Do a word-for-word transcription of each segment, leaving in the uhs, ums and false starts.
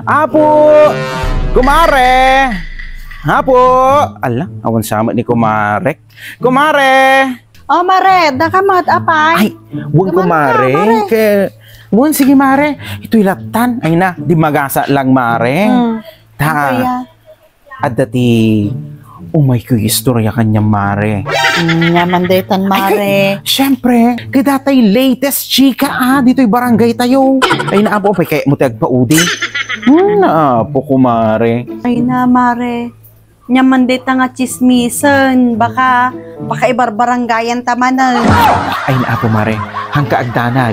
Apo! Kumare! Apo! Ala, awan sa met ni kumare. Kumare! Oh, mare, adda ka met, apay? Ay, wen, kumare. Ket, wen, sige, mare. Itoy lattan. Ay na, di magasa lang, mare. Hmm. Ta, adda ti umaykoy istorya kaniam, mare. Hmm, ania man daytan, mare? Ay, siyempre, ket datay latest chika, ah, ditoy barangay tayo. Ay na, apo, apay, kayatmo ti agpaudi? Hmm, apo, kumare. Ay na, mare. Ania man dayta nga tsismisen, baka, baka ibarbaranggayan ta manen. Ay, na, apo, mare, hanka agdanag.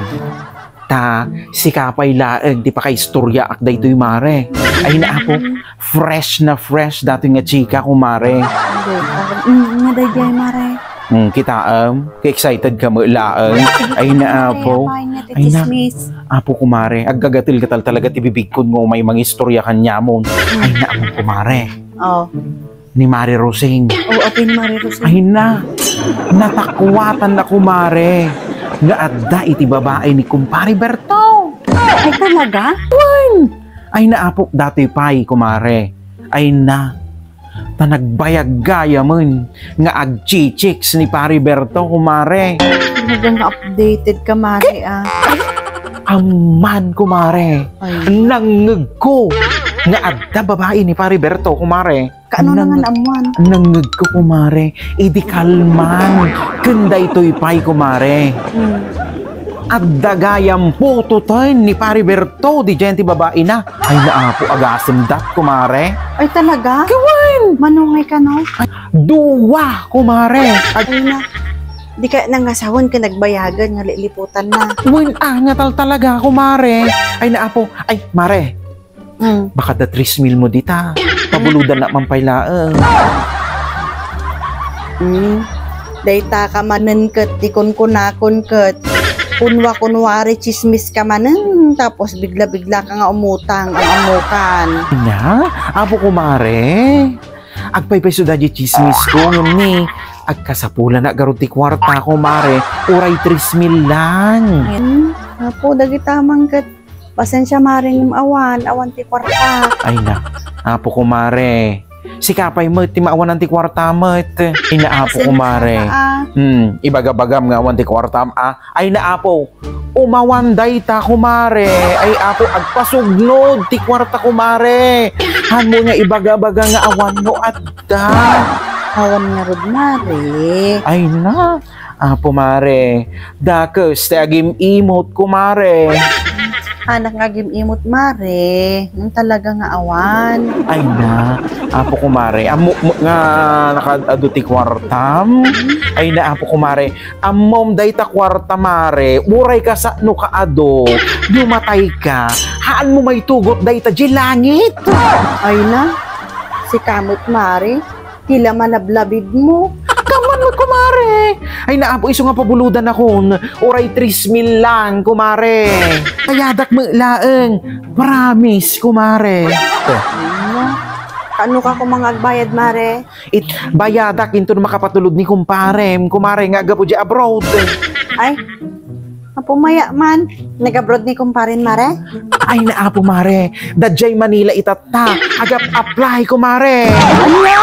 Ta, sika pay laeng ti pakaistoryaak daytoy, mare. Ay, na, apo, fresh na fresh datoy nga chika, kumare. Mm, nga daydiay, mare. Hmm, kitaem, ka-excited ka met laeng. Ay, na, apo. Ay, na, apo, kumare, aggagatel ka tal-, talaga ti bibigko no umay mangistorya kaniamon. Ay, na, apo, kumare. Oh. Ni Mare Rosing. Oh, apay ni Mare Rosing? Ay na, natakuatan na, kumare, nga adda iti babae ni kumpare Berto. Ay, talaga? Wen! Ay na, apo, datoy pay, kumare. Ay na, ta nagbayag gayamen nga agchichicks ni Pare Berto, kumare. Talagang updated ka, mare, ah. Amman, kumare. Ay. Nangngegko nga adda babae ni Pare Berto, kumare. Kaano na nga naammuan? Nangngegko, kumare. Idi kalman. Ken daytoy pay, kumare. Hmm. Adda gayam putoten ni Pare Berto, didiay ti babaina. Ay, na, apo, agasemdat, kumare. Ay, talaga? Kawan! Manungay kano? Ay, dua, kumare. Ay, na. Di kaya nangasawan ken nagbayagan nga liliputan na. Wen, ah, nga tal-, talaga, kumare. Ay, na, apo. Ay, mare. Mm. Baka da tres mil mo dita. Pabuludan na man pay laeng. Mm. Dayta ka manen ket ti kunkunakon ket kunwa-kunwari tsismis ka manen, tapos bigla-bigla ka nga umutang, ang amukan. Nya? Apo, kumare? Agpaypayso da di tsismis ko, ngem ni, agkasapulan na garud ti kuarta, kumare. Uray tres mil lang. Mm. Apo, dagita man ket Pasensia, mare, ngem awan, awan ti kuarta. Ay na, apo, kumare. Sika pay met ti maawanan ti kuarta met. Ay na, apo, kumare. Pasensia ka, ah. Hmm, ibagabagam nga awan ti kuartam, ah. Ay na, apo. Umawan dayta, kumare. Ay, apo, agpasugnod ti kuarta, kumare. Hanmo nga ibagabaga nga awan no adda. Awan ngarud, mare. Ay na. Apo, mare, dakes ti agim-imot, kumare. Anak nga agim-imot, mare. Ngem talaga nga awan. Ay na, apo, kumare. Ammo, mo, nga nakaad-adu ti kuartam? Ay na, apo, kumare. Ammom dayta kuarta, mare. Uray kasano kaadu. Di umatay ka. Haanmo maitugot dayta di langit. Ay na, sika met, mare. Ti la manablabid mo. Kaman met, kumare. Ay, na, apo, isu nga pabuludanakon. Uray tres mil lang, kumare. Bayadak met laeng. Promise, kumare. Ano? Kaano ka koma nga agbayad, mare? It, bayadak inton makapatulod ni kumparem, kumare, nga aggapu di abroad. Ay, Apo, maya man. Nag-abroad ni kumparen, mare? Ay, na, apo, mare. Dadiay Manila itatta. Agap-apply, kumare. Ania?